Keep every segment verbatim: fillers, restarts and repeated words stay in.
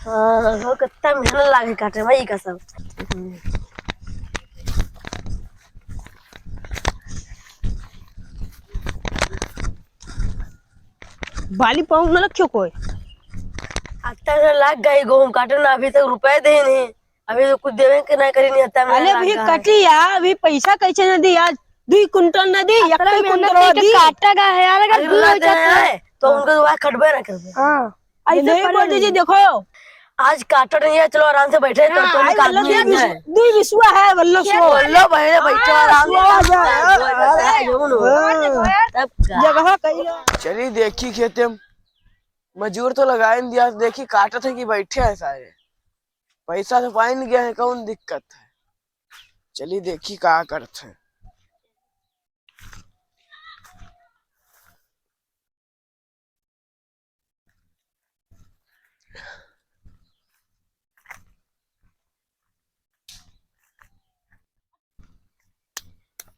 हाँ, हो, कितना मेहनत लागे काटे में, ई का सब। बाली पाऊँ न रखियो कोई। अत्ता न लाग गई गहूम काटे ना, अभी तक रुपया दे नहीं। अभी तो कुछ देवे के ना करी नहीं, अत्ता में अरे लाग अभी गई। कटी यार, अभी पैसा कैसे न दी यार? दुई कुंटल न दी, एक अतरा मेहनत कुंटल करके दी। काटा गा है यार, अगर अगर दू ना दे हजार है, तो हाँ। उनको तो वहाँ कटबे ना करबे। हाँ। ऐसे नहीं बोल दीजिए, देखो। आज काटो नहीं है, चलो आराम से बैठे, तो हाँ, तो आज निकाल वल्लो दिया दुई जाए। विस-, दुई विसुआ है, वल्लो सो। वल्लो भाई, बैठो हाँ, आराम से। सो जाए। हाँ, हाँ, हाँ। तब का? जगह कहीं ना। चलिए देखी खेते में मजूर तो लगाए न दिया, देखी काटत है कि बैठे हैं सारे। पैसा तो पाइन गया है, कौन दिक्कत है? चलिए देखी का करत है।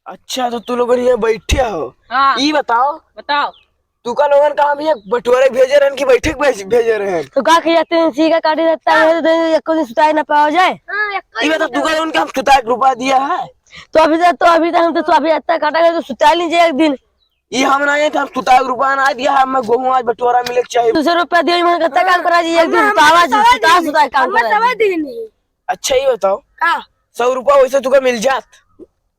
अच्छा, तो तू लोगन यहाँ बैठे हो? हाँ। ई बताओ, बताओ। तू का लोगन का हम ये बटोरे भेजे रहन कि बैठे के भेज-, भेजे रहन? तो का किया, तीन सीखा काटी रहता है, तो दिन, एको दिन सुताई ना पावा जाए। हाँ, एको ई दिन बता, तू का लोगन का हम सुताए के रुपया दिया है? तो अभी तक, तो अभी तक हम तो, तो अभी अत्ता काटा गया, तो सुताई लीजिए एक दिन। ई हम ना, ये हम सुताए के रुपया ना दिया है, हमें गहूँ आज बटोरा मिले के चाहिए। दो सौ रुपया दिया, मन करता काम करा जी, एक दिन हमें सुतावा जी, सवा सुता, दिन, सुता काम हमें करा सवा जी। दिन नहीं। अच्छा, ई बताओ, का? सौ रुपया वैसे तुका मिल जात?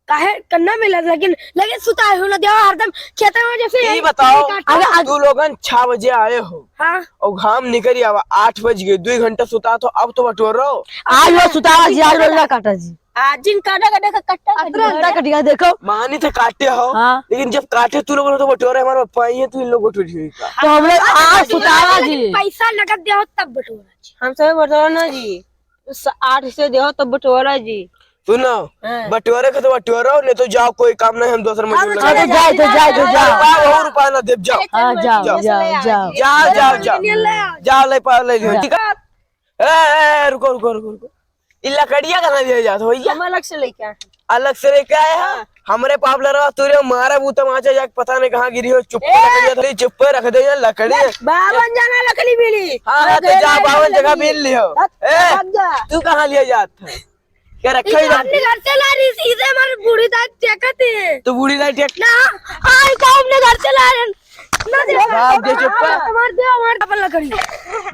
काहे कन्ना मिलत, लेकिन, लेकिन सुताए हो ना देवा, हरदम खेते में जैसे ई यही, बताओ, यही काटते अगर हैं। आज तू लोगन छह बजे आए हो हाँ। और घाम निकल आवा, आठ बज गए, दुई घंटा सुता तो अब तो बटोरो। आज वो सुतावा जी, आज रोज ना काटा जी। आज जिन काटा का देखा, कट्टा का अतरा देखा। अंडा कटिया देखो। मानी तो काटे हो, हाँ। लेकिन जब काटे तू लोग तो बटोरे हमारे पापा ही है, तू इन लोग बटोरी हुई का। तो हम लोग आज सुतावा जी। पैसा नगद दे हो तब बटोरा जी। हम सब बटोरा ना जी। स-, आठ से देहो तब बटोरा जी। सुनो, हाँ। बटोरे के तो बटोरो, नहीं तो जाओ, कोई काम नहीं, हम दूसर मजूर हाँ, लगा तो देब। जाए, तो जाए, तो जाओ। रुपया, वहू रुपया ना देब, जाओ। हाँ, जाओ, जाओ। जाओ, जाओ। जाओ, जाओ, जाओ। ले आओ। जाओ, ले पाओ, ले लियो, जाओ। ठीक है? ए, ए, ए, रुको, रुको, रुको, रुको। ई लकड़िया कहाँ लिए जात हो भैया? हम अलग से लेके आए। अलग से लेके आए हैं? हाँ। हमरे पापलरवा तुरे मारा बू तमाचा जाके पता नहीं कहाँ गिरी हो, चुप्पे ए! लकड़िया थोड़ी, चुप्पे रख दे ये लकड़ी। बावन जना लकड़ी मिली। हाँ, हाँ, तो जा, बावन जगह मिल लियो। हट, ए, हट जा। तू कहाँ लिए जात है? क्या रखा ही अपने घर से ला रही, सीधे हमारे बूढ़ी दाई टेकत है। तो बूढ़ी दाई टेक- ना, हाँ, इनका अपने घर से ला रहे हैं। ना दे, भाग दे, चुप कर। हमार दे, हमार अपन लकड़ी।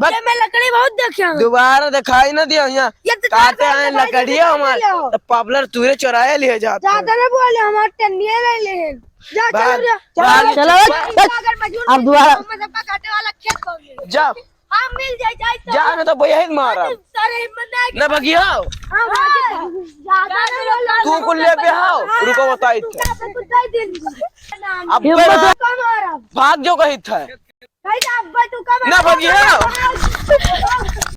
बस। ये मैं लकड़ी बहुत देखे हूँ। दोबारा दिखाई ना दियो यहाँ। ये तो काटे आए लकड़ी हमार। तो पापलर तूरे चुराए लिए जात है। ज्यादा ना बोले, हमार टंडिया ले ले। जा, भाग, चलो, जा। भाग, चलो, चुप कर। चलो। अगर मजूर अब दोबारा। हम सबका काटे वाला खेत खोल ले। जा। हाँ, मिल जाए, जाए तो। जा ना तो भैया ही मारा। अरे, सारे हिम्मत नहीं। ना भगियो। हाँ, भाग। ज्यादा ना बोलो। तू कुल ले पे आओ। हाँ, रुको, बताई तू थे। क्या पे कुछ दे दे। अब ये भाग। मत मारा। भाग जो कही था। भाई, अब तू का ना मारा। भगियो।